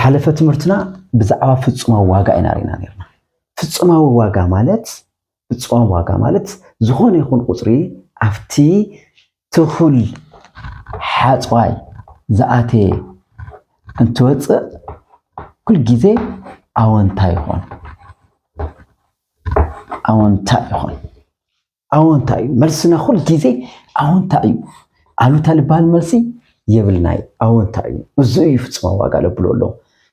ሓለፈ ትምህርትና ብዛዕባ ፍጹማዊ ዋጋ ኢና ርኢና ነርና። ፍጹማዊ ዋጋ ማለት ፍጹማዊ ዋጋ ማለት ዝኾነ ይኹን ቁጽሪ ኣብቲ ትኹል ሓጽዋይ ዝኣተየ እንትወጽእ ኩል ግዜ ኣወንታ ይኾን። ኣወንታ ይኾን። ኣወንታ እዩ። መልስና ኩል ግዜ ኣወንታ እዩ። ኣሉታ ልበሃል መልሲ የብልና እዩ። ኣወንታ እዩ። እዚ እዩ ፍጹማዊ ዋጋ ለብሎ ኣሎ።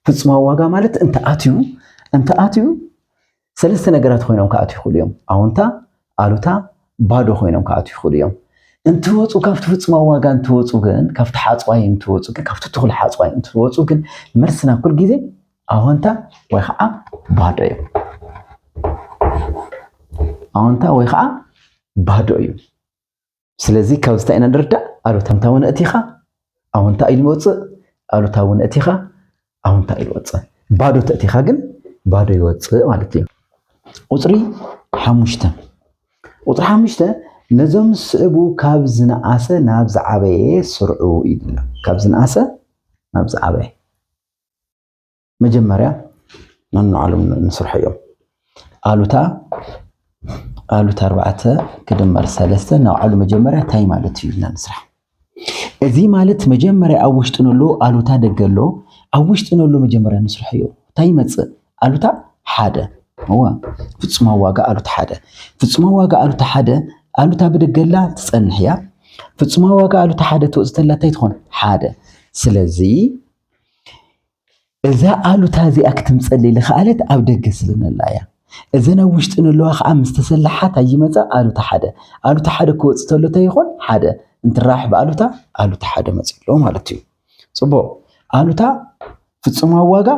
ፍጹማዊ ዋጋ ማለት እንተ ኣትዩ እንተ ኣትዩ ሰለስተ ነገራት ኮይኖም ክኣትዩ ይኽእሉ እዮም። ኣወንታ፣ ኣሉታ፣ ባዶ ኮይኖም ክኣትዩ ይኽእሉ እዮም። እንትወፁ ካብቲ ፍጹማዊ ዋጋ እንትወፁ ግን ካብቲ ሓፅዋይ እንትወፁ ግን ካብቲ ትኹል ሓፅዋይ እንትወፁ ግን መልስና ኩል ግዜ ኣወንታ ወይ ከዓ ባዶ እዩ። ኣወንታ ወይ ከዓ ባዶ እዩ። ስለዚ ካብዚ እንታይ ኢና ንርዳእ? ኣሉታ እንታውን ኣእቲኻ ኣወንታ ኢሉ ይወፅእ፣ ኣሉታ እውን ኣእቲኻ ኣወንታ ኢሉ ይወፅእ። ባዶ ተእቲኻ ግን ባዶ ይወፅእ ማለት እዩ። ቁፅሪ ሓሙሽተ ቁፅሪ ሓሙሽተ ነዞም ዝስዕቡ ካብ ዝነኣሰ ናብ ዝዓበየ ስርዑ ኢሉ ኣሎ። ካብ ዝነኣሰ ናብ ዝዓበየ መጀመርያ ነንባዕሎም ንስርሖ እዮም። ኣሉታ ኣሉታ ኣርባዕተ ክድመር ሰለስተ ንባዕሉ መጀመርያ እንታይ ማለት እዩ ኢልና ንስራሕ። እዚ ማለት መጀመርያ ኣብ ውሽጢ ነሎ ኣሉታ ደገ ኣሎ። ኣብ ውሽጢ ነሎ መጀመርያ ንስርሖ እዩ። እንታይ ይመፅእ? ኣሉታ ሓደ። እወ፣ ፍጹማዊ ዋጋ ኣሉታ ሓደ። ፍጹማዊ ዋጋ ኣሉታ ሓደ፣ ኣሉታ ብደገ ኣላ ትጸንሕ እያ። ፍጹማዊ ዋጋ ኣሉታ ሓደ ትወጽእ ተላ እንታይ ትኾን? ሓደ። ስለዚ እዛ ኣሉታ እዚኣ ክትምጸለይ ዝኸኣለት ኣብ ደገ ስለ ነላ እያ። እዘን ኣብ ውሽጢ ነለዋ ከዓ ምስ ተሰላሓ እንታይ ይመጻ? ኣሉታ ሓደ። ኣሉታ ሓደ ክወጽእ ተሎ እንታይ ይኾን? ሓደ። እንትራባሕ ብኣሉታ ኣሉታ ሓደ መጺኡ ኣሎ ማለት እዩ። ጽቡቕ። ኣሉታ ፍጹማዊ ዋጋ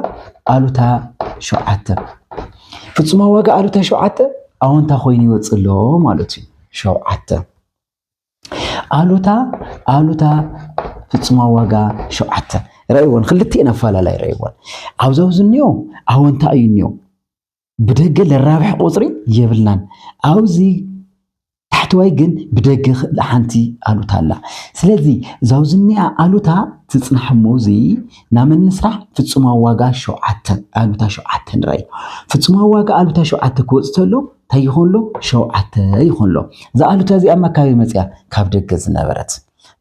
ኣሉታ ሸውዓተ። ፍጹማዊ ዋጋ ኣሉታ ሸውዓተ ኣወንታ ኮይኑ ይወጽእ ኣሎ ማለት እዩ። ሸውዓተ። ኣሉታ ኣሉታ ፍጹማዊ ዋጋ ሸውዓተ። ረእይዎን ክልቲኤን ኣፈላላይ ረእይዎን። ኣብዚ ኣብዚ እኒኦ ኣወንታ እዩ እኒኦ። ብደገ ለራብሕ ቁጽሪ የብልናን። ኣብዚ ታሕተዋይ ግን ብደገ ሓንቲ ኣሉታ ኣላ። ስለዚ እዛ ኣብዚ እኒኣ ኣሉታ ትጽናሕ እሞ እዚ ናመን ንስራሕ? ፍጹማዊ ዋጋ ሸውዓተ፣ ኣሉታ ሸውዓተ ንራይ። ፍጹማዊ ዋጋ ኣሉታ ሸውዓተ ክወጽእ ተሎ እንታይ ይኾን ኣሎ? ሸውዓተ ይኾን ኣሎ። እዛ ኣሉታ እዚኣ እማ ካበይ መጽያ? ካብ ደገ ዝነበረት።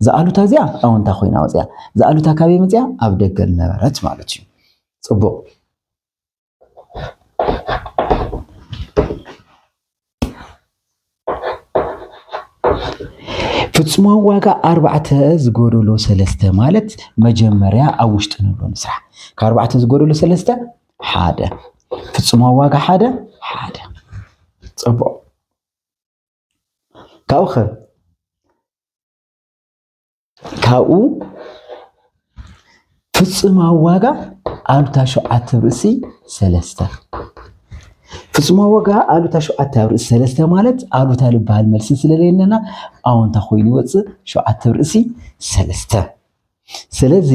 እዛ ኣሉታ እዚኣ ኣወንታ ኮይና ወጽያ። እዛ ኣሉታ ካበይ መጽያ? ኣብ ደገ ዝነበረት ማለት እዩ። ጽቡቕ። ፍጹማዊ ዋጋ ኣርባዕተ ዝጎደሎ ሰለስተ ማለት መጀመርያ ኣብ ውሽጢ ንብሎ ንስራሕ። ካብ ኣርባዕተ ዝጎደሎ ሰለስተ ሓደ። ፍጹማዊ ዋጋ ሓደ ሓደ። ጽቡቕ። ካብኡ ኸ ካብኡ ፍጹማዊ ዋጋ ኣሉታ ሸውዓተ ኣብ ርእሲ ሰለስተ። ፍጹማዊ ዋጋ ኣሉታ ሸውዓተ ኣብ ርእሲ ሰለስተ ማለት ኣሉታ ዝበሃል መልሲ ስለዘየለና ኣወንታ ኮይኑ ይወጽእ ሸውዓተ ኣብ ርእሲ ሰለስተ። ስለዚ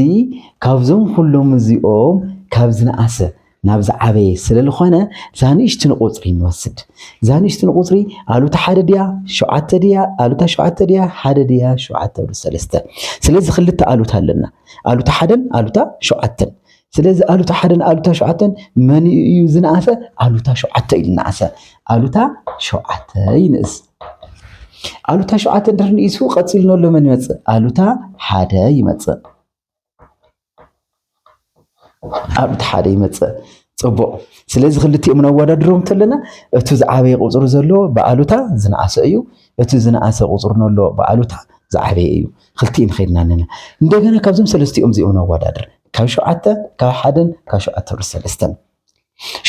ካብዞም ኩሎም እዚኦም ካብ ዝነኣሰ ናብ ዝዓበየ ስለ ዝኾነ እዛ ንእሽትን ቁፅሪ ንወስድ። እዛ ንእሽትን ቁፅሪ ኣሉታ ሓደ ድያ ሸውዓተ ድያ ኣሉታ ሸውዓተ ድያ ሓደ ድያ ሸውዓተ ኣብ ርእሲ ሰለስተ። ስለዚ ክልተ ኣሉታ ኣለና ኣሉታ ሓደን ኣሉታ ሸውዓተን። ስለዚ ኣሉታ ሓደን ኣሉታ ሸውዓተን መን እዩ ዝነኣሰ? ኣሉታ ሸውዓተ እዩ ዝነኣሰ። ኣሉታ ሸውዓተ ይንእስ። ኣሉታ ሸውዓተ እንድሕር ንኢሱ ቀፂሉ ነሎ መን ይመፅእ? ኣሉታ ሓደ ይመፅእ። ኣሉታ ሓደ ይመፅእ። ፅቡቕ። ስለዚ ክልቲኦም ነወዳድሮም እንተለና እቲ ዝዓበየ ቁፅሪ ዘሎ ብኣሉታ ዝነኣሰ እዩ። እቲ ዝነኣሰ ቁፅሪ ነሎ ብኣሉታ ዝዓበየ እዩ። ክልቲኡ ንኸይድና ኣለና። እንደገና ካብዞም ሰለስቲኦም እዚኦም ነወዳድር። ካብ ሸውዓተ፣ ካብ ሓደን ካብ ሸውዓተ ብርእሲ ሰለስተን።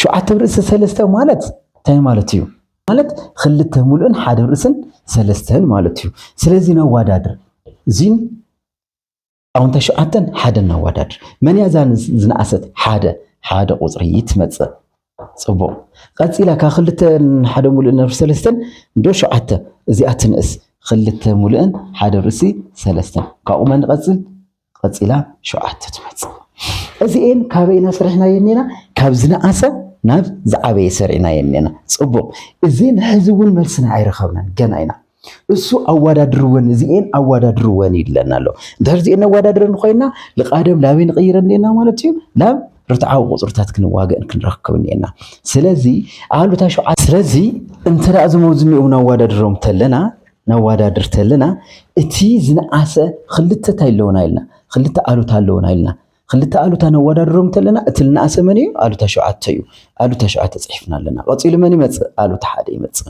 ሸውዓተ ብርእሲ ሰለስተ ማለት እንታይ ማለት እዩ? ማለት ክልተ ሙሉእን ሓደ ብርእስን ሰለስተን ማለት እዩ። ስለዚ ነወዳድር። እዚን ኣወንታ ሸውዓተን ሓደን ነወዳድር። መን እያ እዛ ዝነኣሰት? ሓደ። ሓደ ቁፅሪ ትመፅእ። ፅቡቕ። ቀፂላ ካብ ክልተን ሓደ ሙሉእን ናብ ሰለስተን እንዶ ሸውዓተ እዚኣ ትንእስ። ክልተ ሙሉእን ሓደ ርእሲ ሰለስተን። ካብኡ መን ንቐፅል? ቀፂላ ሸውዓተ ትመፅእ። እዚኤን ካበይ ኢና ሰሪሕናየን ኔና? ካብ ዝነኣሰ ናብ ዝዓበየ ሰሪዕናየን ኔና። ፅቡቕ። እዚኤን ሕዚ እውን መልስና ኣይረኸብናን፣ ገና ኢና። እሱ ኣወዳድርወን፣ እዚኤን ኣወዳድርወን ይብለና ኣሎ። እንድሕር እዚኤን ነወዳድረን ኮይና፣ ልቓደም ላበይ ንቕይረን ኔና ማለት እዩ? ላብ ርትዓዊ ቁፅርታት ክንዋገእን ክንረክብ እኒኤና። ስለዚ ኣሉታ ሸውዓተ ስለዚ እንተ ደኣ እዞም ኣብዚ እኒኦም ነዋዳድሮም ተለና ነዋዳድር ተለና እቲ ዝነኣሰ ክልተ እንታይ ኣለውና ኢልና ክልተ ኣሉታ ኣለውና ኢልና ክልተ ኣሉታ ነዋዳድሮም ተለና እቲ ዝነኣሰ መን እዩ? ኣሉታ ሸውዓተ እዩ። ኣሉታ ሸውዓተ ፅሒፍና ኣለና። ቀፂሉ መን ይመፅእ? ኣሉታ ሓደ ይመፅእ።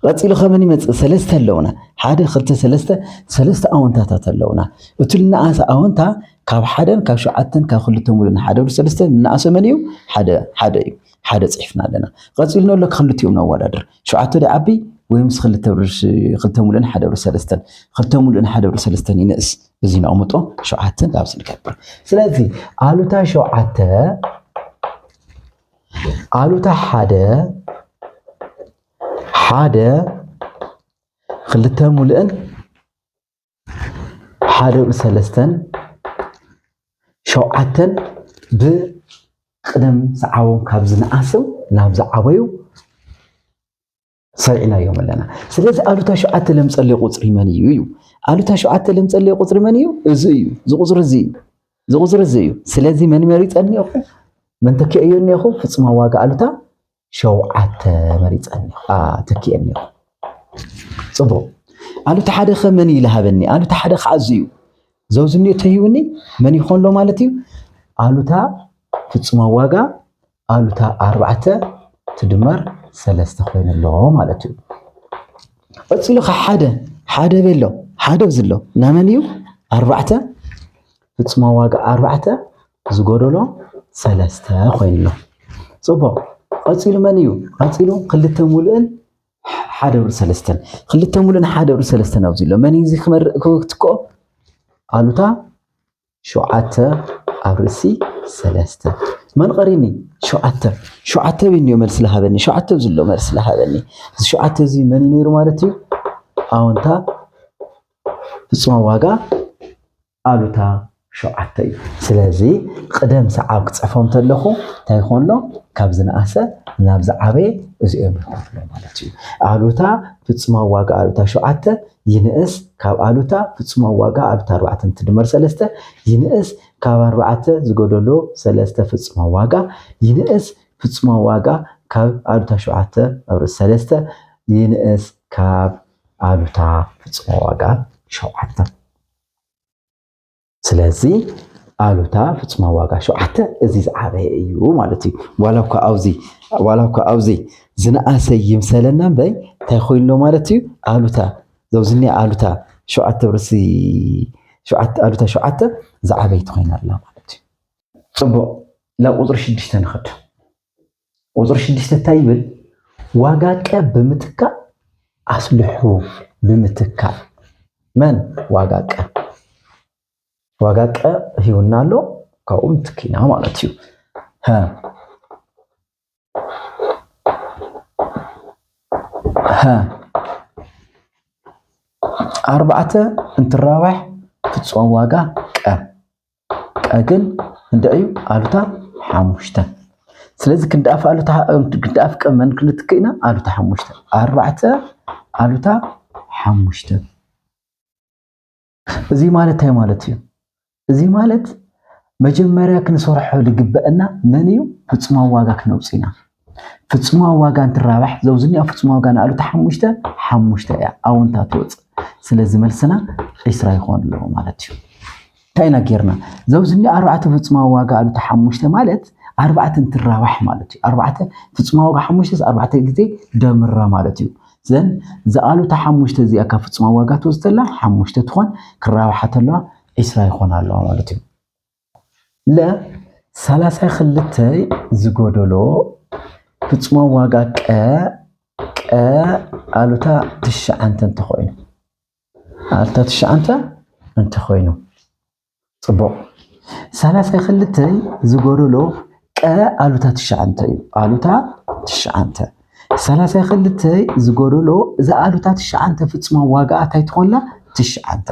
ቀፂሉ ከመን ይመፅእ? ሰለስተ ኣለውና። ሓደ ክልተ ሰለስተ ሰለስተ ኣወንታታት ኣለውና። እቲ ዝነኣሰ ኣወንታ ካብ ሓደን ካብ ሸውዓተን ካብ ክልተ ሙሉእን ሓደ ብር ሰለስተ ዝነኣሰ መን እዩ? ሓደ ሓደ እዩ። ሓደ ፅሒፍና ኣለና። ቀፂሉ ነሎ ክልቲኦም ነወዳድር። ሸውዓተ ዶ ዓቢ ወይ ምስ ክልተ ብር ሽ- ክልተ ሙሉእን ሓደ ብር ሰለስተን ክልተ ሙሉእን ሓደ ብር ሰለስተን ይንእስ። እዚ ነቕምጦ ሸውዓተ ኣብዚ ንገብር። ስለዚ ኣሉታ ሸውዓተ ኣሉታ ሓደ ሓደ ክልተ ሙሉእን ሓደ ብሰለስተን ሸውዓተን ብቅደም ዝዓቦም ካብ ዝነኣሰው ናብ ዝዓበዩ ሰሪዕናዮም ኣለና። ስለዚ ኣሉታ ሸውዓተ ለምፀለይ ቁፅሪ መን እዩ እዩ? ኣሉታ ሸውዓተ ለምፀለይ ቁፅሪ መን እዩ? እዚ እዩ። እዚ ቁፅሪ እዚ እዩ። እዚ ቁፅሪ እዚ እዩ። ስለዚ መን መሪፀ እኒኹ? መን ተኪአዮ እኒኹ? ፍፁማዊ ዋጋ ኣሉታ ሸውዓተ መሪፀ እኒኹ። ኣ፣ ተኪአ እኒኹ። ፅቡቕ። ኣሉታ ሓደ ኸ መን እዩ ዝሃበኒ? ኣሉታ ሓደ ከዓ እዚ እዩ። ዘውዝኒ እተሂቡኒ መን ይኾን ኣሎ ማለት እዩ? ኣሉታ ፍፁማዊ ዋጋ ኣሉታ ኣርባዕተ ትድመር ሰለስተ ኮይኑ ኣሎ ማለት እዩ። ቀፂሉ ኸ ሓደ ሓደ ቤሎ ሓደ ኣብዚ ኣሎ ናመን እዩ ኣርባዕተ ፍፁማዊ ዋጋ ኣርባዕተ ዝጎደሎ ሰለስተ ኮይኑ ኣሎ። ፅቡቕ። ቀፂሉ መን እዩ? ቀፂሉ ክልተ ሙሉእን ሓደ ብር ሰለስተን ክልተ ሙሉእን ሓደ ብር ሰለስተን ኣብዚ ኣሎ መን እዩ እዚ ክመርእ ክትክኦ ኣሉታ ሸውዓተ ኣብ ርእሲ ሰለስተ መን ቀሪኒ? ሸውዓተ ሸውዓተ ብንዮ መልሲ ለሃበኒ ሸውዓተ ዝሎ መልሲ ለሃበኒ እዚ ሸውዓተ እዚ መን እዩ ነይሩ ማለት እዩ? ኣወንታ ፍፁማዊ ዋጋ ኣሉታ ሸውዓተ እዩ። ስለዚ ቅደም ሰዓብ ክፅሕፎም ተለኹ እንታይ ይኾንሎ? ካብ ዝነኣሰ ናብ ዝዓበየ እዚኦም ይኾንሎ ማለት እዩ። ኣሉታ ፍፁማዊ ዋጋ ኣሉታ ሸውዓተ ይንእስ ካብ ኣሉታ ፍፁማዊ ዋጋ ኣሉታ ኣርባዕተ እንትድመር ሰለስተ ይንእስ ካብ ኣርባዕተ ዝጎደሎ ሰለስተ ፍፁማዊ ዋጋ ይንእስ ፍፁማዊ ዋጋ ካብ ኣሉታ ሸውዓተ ኣብ ርእሲ ሰለስተ ይንእስ ካብ ኣሉታ ፍፁማዊ ዋጋ ሸውዓተ። ስለዚ ኣሉታ ፍፁማዊ ዋጋ ሸውዓተ እዚ ዝዓበየ እዩ ማለት እዩ። ዋላ እኳ ኣብዚ ዋላ እኳ ኣብዚ ዝነኣሰ ይምሰለና እምበይ እንታይ ኮይንሎ ማለት እዩ? ኣሉታ ዘውዝኒ ኣሉታ ሸውዓተ ብርሲ ሸውዓተ ኣሉታ ሸውዓተ ዝዓበይቲ ኮይና ኣላ ማለት እዩ። ፅቡቕ ናብ ቁፅሪ ሽዱሽተ ንኸድ። ቁፅሪ ሽዱሽተ እንታይ ይብል? ዋጋ ቀ ብምትካእ ኣስልሑ ብምትካእ መን ዋጋ ቀ ዋጋ ቀ ሂውና ኣሎ ካብኡ ምትኪና ማለት እዩ። ሀ ሀ ኣርባዕተ እንትራባሕ ፍፁም ዋጋ ቀ ቀ ግን እንደ እዩ ኣሉታ ሓሙሽተ። ስለዚ ክንደኣፍ ኣሉታ ክንደኣፍ ቀመን ክንትክእና ኣሉታ ሓሙሽተ ኣርባዕተ ኣሉታ ሓሙሽተ። እዚ ማለት እንታይ ማለት እዩ? እዚ ማለት መጀመርያ ክንሰርሖ ዝግበአና መን እዩ? ፍፁማዊ ዋጋ ክነውፅእ ኢና። ፍፁማዊ ዋጋ እንትራባሕ ዘውዝኒኣ ፍፁማዊ ዋጋ ንኣሉታ ሓሙሽተ ሓሙሽተ እያ ኣውንታ ትወፅእ። ስለዚ መልስና ዒስራ ይኾን ኣለዎ ማለት እዩ። እንታይ ኢና ጌርና? ዘውዝኒ ኣርባዕተ ፍጹማዊ ዋጋ ኣሉታ ሓሙሽተ ማለት ኣርባዕተ እንትራባሕ ማለት እዩ። ኣርባዕተ ፍጹማዊ ዋጋ ሓሙሽተ ኣርባዕተ ግዜ ደምራ ማለት እዩ። ዘን እዛ ኣሉታ ሓሙሽተ እዚኣ ካብ ፍጹማዊ ዋጋ ትወስድ ተላ ሓሙሽተ ትኾን ክራባሓ ተለዋ ዒስራ ይኾን ኣለዋ ማለት እዩ። ለ ሰላሳ ክልተ ዝጎደሎ ፍጹማዊ ዋጋ ቀ ቀ ኣሉታ ትሽዓንተ እንተኾይኑ ኣሉታ ትሽዓንተ እንተኾይኑ ጽቡቕ። ሰላሳ ክልተ ዝጎደሎ ቀ ኣሉታ ትሽዓንተ እዩ። ኣሉታ ትሽዓንተ ሰላሳ ክልተ ዝጎደሎ እዛ ኣሉታ ትሽዓንተ ፍጹማዊ ዋጋ እንታይ ትኾንላ? ትሽዓንተ።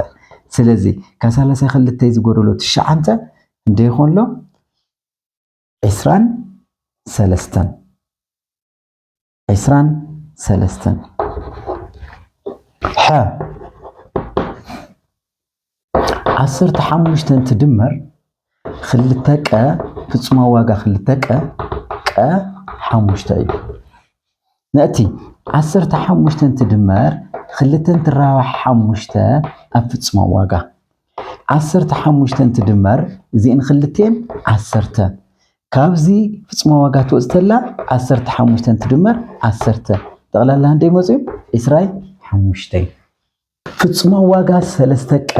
ስለዚ ካብ ሰላሳ ክልተ ዝጎደሎ ትሽዓንተ እንደ ይኾንሎ ዒስራን ሰለስተን ዒስራን ሰለስተን። ሐ ዓሰርተ ሓሙሽተ እንትድመር ክልተ ቀ ፍጹማዊ ዋጋ ክልተ ቀ፣ ቀ ሓሙሽተ እዩ። ነቲ ዓሰርተ ሓሙሽተ እንትድመር ክልተ እንትራባሕ ሓሙሽተ ኣብ ፍጹማዊ ዋጋ። ዓሰርተ ሓሙሽተ እንትድመር እዚእን ክልቴን ዓሰርተ። ካብዚ ፍጹማዊ ዋጋ ትወጽእ ተላ ዓሰርተ ሓሙሽተ እንትድመር ዓሰርተ። ጠቕላላ ክንደይ መጽኡ? ዕስራይ ሓሙሽተ። ፍጹማዊ ዋጋ ሰለስተ ቀ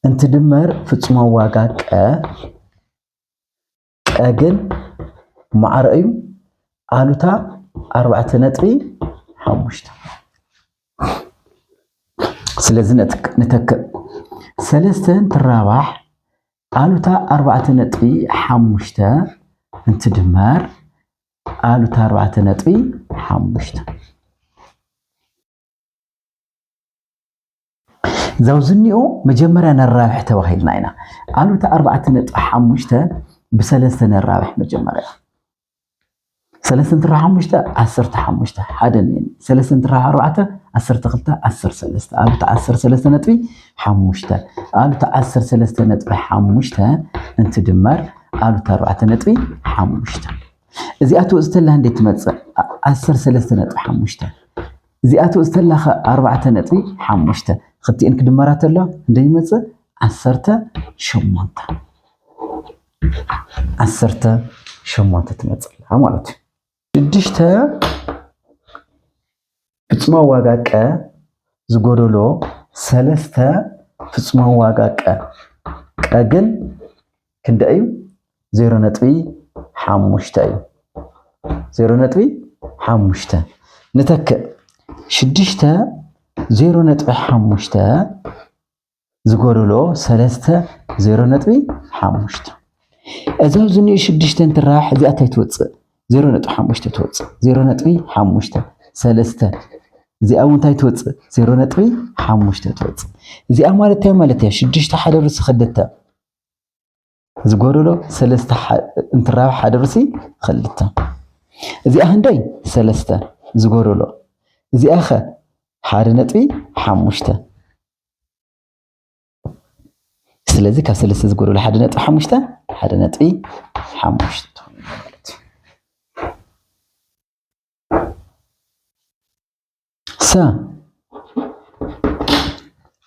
እንትድመር ፍጹማዊ ዋጋ ቀ፣ ቀ ግን ማዕረ እዩ ኣሉታ ኣርባዕተ ነጥቢ ሓሙሽተ። ስለዚ ነትክ-፣ ንተክእ ሰለስተ እንትራባሕ ኣሉታ ኣርባዕተ ነጥቢ ሓሙሽተ እንትድመር ኣሉታ ኣርባዕተ ነጥቢ ሓሙሽተ። ዛውዝኒኦ መጀመርያ ነራብሕ ተባሂልና ኢና። ኣሉታ ኣርባዕተ ነጥቢ ሓሙሽተ ብሰለስተ ነራብሕ መጀመርያ። ሰለስተ እንትራ ሓሙሽተ፣ ዓሰርተ ሓሙሽተ፣ ሓደ ነየኒ። ሰለስተ እንትራ ኣርባዕተ፣ ዓሰርተ ክልተ፣ ዓሰርተ ሰለስተ። ኣሉታ ዓሰርተ ሰለስተ ነጥቢ ሓሙሽተ። ኣሉታ ዓሰርተ ሰለስተ ነጥቢ ሓሙሽተ እንትድመር ኣሉታ ኣርባዕተ ነጥቢ ሓሙሽተ። እዚኣ ትወጽእ ተላ እንዴት ትመጽእ? ዓ-፣ ዓሰርተ ሰለስተ ነጥቢ ሓሙሽተ። እዚኣ ትወጽእ ተላ ከ ኣርባዕተ ነጥቢ ሓሙሽተ። ክልቲኤን ክድመራ ተሎ እንደ ይመጽእ? ዓሰርተ ሸሞንተ። ዓሰርተ ሸሞንተ ትመጽእ ኣላ ማለት እዩ። ሽዱሽተ ፍጹማዊ ዋጋ ቀ ዝጎደሎ ሰለስተ ፍጹማዊ ዋጋ ቀ። ቀ ግን ክንደይ እዩ? ዜሮ ነጥቢ ሓሙሽተ እዩ። ዜሮ ነጥቢ ሓሙሽተ። ንተክእ ሽዱሽተ ዜሮ ነጥቢ ሓሙሽተ ዝጎደሎ ሰለስተ ዜሮ ነጥቢ ሓሙሽተ። እዚ ኣብዚ እኒኦ ሽዱሽተ እንትራባሕ እዚኣ እንታይ ትወፅእ? ዜሮ ነጥቢ ሓሙሽተ ትወፅእ። ዜሮ ነጥቢ ሓሙሽተ። ሰለስተ። እዚኣ እውን እንታይ ትወፅእ? ዜሮ ነጥቢ ሓሙሽተ ትወፅእ። እዚኣ ማለት እንታይ ማለት እያ? ሽዱሽተ ሓደ ርእሲ ክልተ ዝጎደሎ ሰለስተ ሓ-፣ እንትራባሕ ሓደ ርእሲ ክልተ። እዚኣ ክንደይ? ሰለስተ ዝጎደሎ። እዚኣ ኸ ሓደ ነጥቢ ሓሙሽተ። ስለዚ ካብ ሰለስተ ዝጎደሎ ሓደ ነጥቢ ሓሙሽተ፣ ሓደ ነጥቢ ሓሙሽተ ትኾን ማለት እዩ። ሰ፣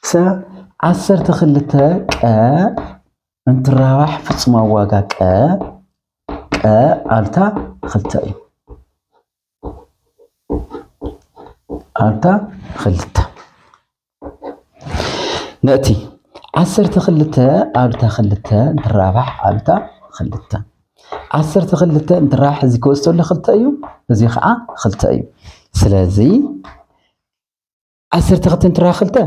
ሰ ዓሰርተ ክልተ ቀ እንትራባሕ ፍጹማዊ ዋጋ ቀ፣ ቀ ኣሉታ ክልተ እዩ። ኣሉታ ክልተ። ነቲ ዓሰርተ ክልተ ኣሉታ ክልተ እንትራባሕ ኣሉታ ክልተ። ዓሰርተ ክልተ እንትራባሕ እዚ ክወስድ ከሎ ክልተ እዩ፣ እዚ ከዓ ክልተ እዩ። ስለዚ ዓሰርተ ክልተ እንትራባሕ ክልተ፣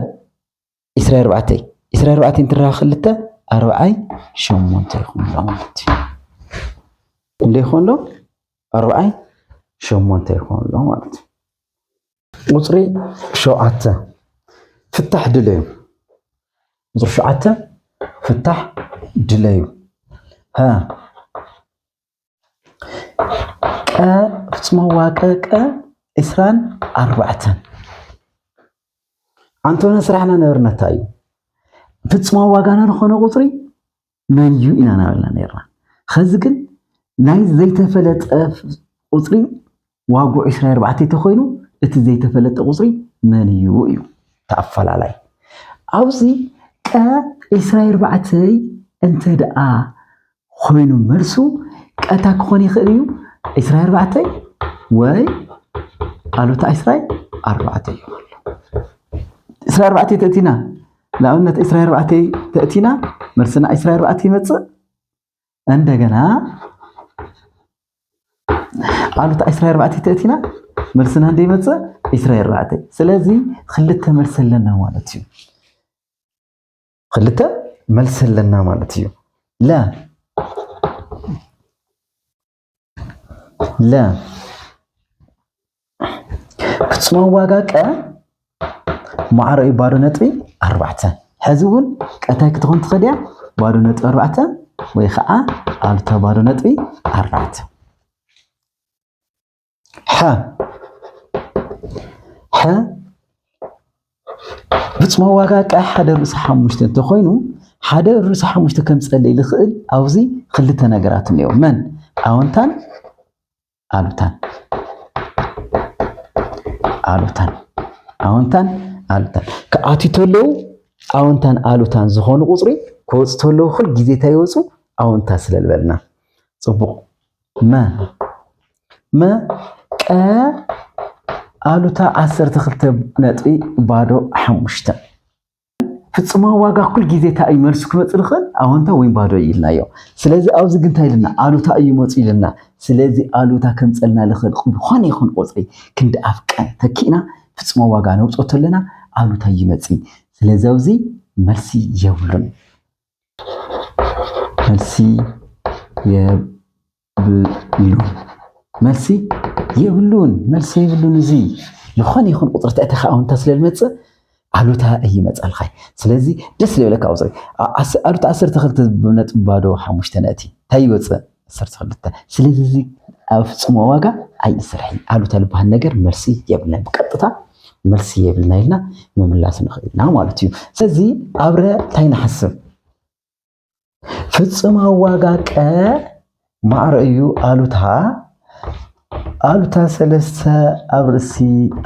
ዕስራይ ኣርባዕተ እዩ። ዕስራይ ኣርባዕተ እንትራባሕ ክልተ፣ ኣርባዓይ ሸሞንተ ይኾን ኣሎ ማለት እዩ። ክንደይ ይኾን ኣሎ? ኣርባዓይ ሸሞንተ ይኾን ኣሎ ማለት እዩ። ቁፅሪ ሸውዓተ፣ ፍታሕ ድለዩ። ቁፅሪ ሸውዓተ፣ ፍታሕ ድለዩ። ሃ፣ ቀ፣ ፍጹማዊ ዋጋ ቀ ዕስራን ኣርባዕተን። ኣንቶነ ስራሕና ነበርነታ እዩ። ፍጹማዊ ዋጋና ዝኾነ ቁፅሪ መን እዩ ኢና እናበልና ነርና። ኸዚ ግን ናይ ዘይተፈለጠ ቁፅሪ ዋግኡ ዕስራን ኣርባዕተን ተኾይኑ፣ እቲ ዘይተፈለጠ ቁፅሪ መን እዩ እዩ እቲ ኣፈላላይ። ኣብዚ ቀ ዕስራን ኣርባዕተን እንተ ደኣ ኮይኑ መልሱ ቀ እንታይ ክኾን ይኽእል እዩ? ዕስራን ኣርባዕተን ወይ ኣሉታ ዕስራን ኣርባዕተን እዩ ኣሎ። ዕስራን ኣርባዕተን ተእቲና፣ ንኣብነት ዕስራን ኣርባዕተን ተእቲና፣ መልስና ዕስራን ኣርባዕተን ይመጽእ። እንደገና ኣሉታ ዕስራን ኣርባዕተን ተእቲና፣ መልስና እንደ ይመጽእ ዕስራን ኣርባዕተን። ስለዚ ክልተ መልሲ ኣለና ማለት እዩ። ክልተ መልሲ ኣለና ማለት እዩ። ለ፣ ለ። ፍጹማዊ ዋጋ ቀ ማዕረ እዩ ባዶ ነጥቢ ኣርባዕተ። ሕዚ እውን ቀ እንታይ ክትኾን ትኽእል እያ? ባዶ ነጥቢ ኣርባዕተ ወይ ከዓ ኣሉታ ባዶ ነጥቢ ኣርባዕተ። ሓ፣ ሓ ፍጹማዊ ዋጋ ቀ ሓደ ርእሲ ሓሙሽተ እንተኾይኑ፣ ሓደ ርኡስ ሓሙሽተ ከምፀለይ ልኽእል ኣብዚ ክልተ ነገራት እኒኦ። መን? ኣወንታን ኣሉታን። ኣሉታን ኣወንታን ኣሉታን ክኣትዩ ተለዉ ኣወንታን ኣሉታን ዝኾኑ ቁፅሪ ክወፁ ተለዉ ኩል ግዜ እንታይ ይወፁ? ኣወንታ ስለልበልና። ፅቡቕ። መ መ ቀ ኣሉታ ዓሰርተ ክልተ ነጥቢ ባዶ ሓሙሽተ። ፍጹማዊ ዋጋ ኩል ግዜ እንታይ እዩ መልሱ ክመጽእ ዝኽእል? ኣወንታ ወይ ባዶ እዩ ኢልናዮ። ስለዚ ኣብዚ ግን እንታይ ኢልና? ኣሉታ እዩ መጽኡ ኢልና። ስለዚ ኣሉታ ከምጸልና ዝኽእል ዝኾነ ይኹን ቁጽሪ ክንዲ ኣፍ ቀ ተኪእና ፍጹማዊ ዋጋ ነውጽኦ ተለና ኣሉታ ይመጽእ። ስለዚ ኣብዚ መልሲ የብሉን። መልሲ የብሉን። መልሲ የብሉን። መልሲ የብሉን። እዚ ዝኾነ ይኹን ቁጽሪ ተእተኻ ኣወንታ ስለ ዝመጽእ ኣሉታ እዩ ይመጻልካ። ስለዚ ደስ ዝብለካ ቁጽሪ ኣሉታ ዓሰርተ ክልተ ነጥቢ ባዶ ሓሙሽተ ነቲ እንታይ ይወጽእ? ዓሰርተ ክልተ። ስለዚ እዚ ኣብ ፍጹም ዋጋ ኣይሰርሕን። ኣሉታ ዝበሃል ነገር መልሲ የብለን። ብቀጥታ መልሲ የብልና ኢልና ምምላስ ንኽእል ኢና ማለት እዩ። ስለዚ ኣብረ እንታይ ንሓስብ? ፍጹማዊ ዋጋ ቀ ማዕረ እዩ ኣሉታ ኣሉታ ሰለስተ ኣብ ርእሲ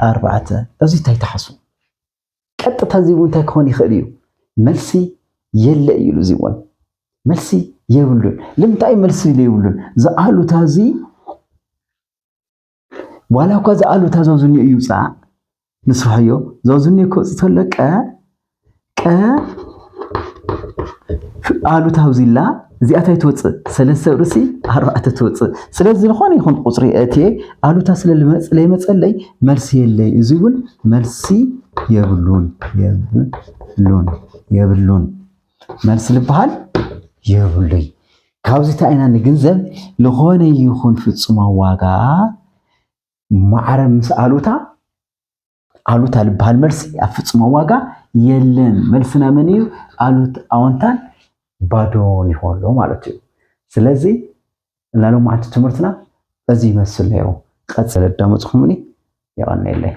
ኣርባዕተ። እዚ እንታይ ትሓስቡ? ቀጥታ እዚ እውን እንታይ ክኾን ይኽእል እዩ? መልሲ የለ እዩ ኢሉ እዚ እውን መልሲ የብሉን። ልምንታይ መልሲ የብሉን? እዚ ኣሉታ እዚ ዋላ እኳ እዚ ኣሉታ ዛውዝኒ እዩ ይውፃእ ንስርሖዮ ዛውዝኒ ክወፅ ተሎ ቀ ቀ ኣሉታ ውዚላ እዚኣ እንታይ ትወፅእ? ሰለስተ ርእሲ ኣርባዕተ ትወፅእ። ስለዚ ዝኾነ ይኹን ቁፅሪ እትየ ኣሉታ ስለ ለይመፀለይ መልሲ የለይ። እዚ እውን መልሲ የብሉን የብሉን የብሉን። መልሲ ዝበሃል የብሉይ። ካብዚ እንታይ ኢና ንግንዘብ? ዝኾነ ይኹን ፍጹማዊ ዋጋ ማዕረ ምስ ኣሉታ ኣሉታ ዝበሃል መልሲ ኣብ ፍጹማዊ ዋጋ የለን። መልስና መን እዩ? ኣሉት ኣወንታን ባዶን ይኾን ኣሎ ማለት እዩ። ስለዚ እና ሎማዓንቲ ትምህርትና እዚ ይመስል ነይሩ። ቀጽል ኣዳመፅኹምኒ የቐነየለይ።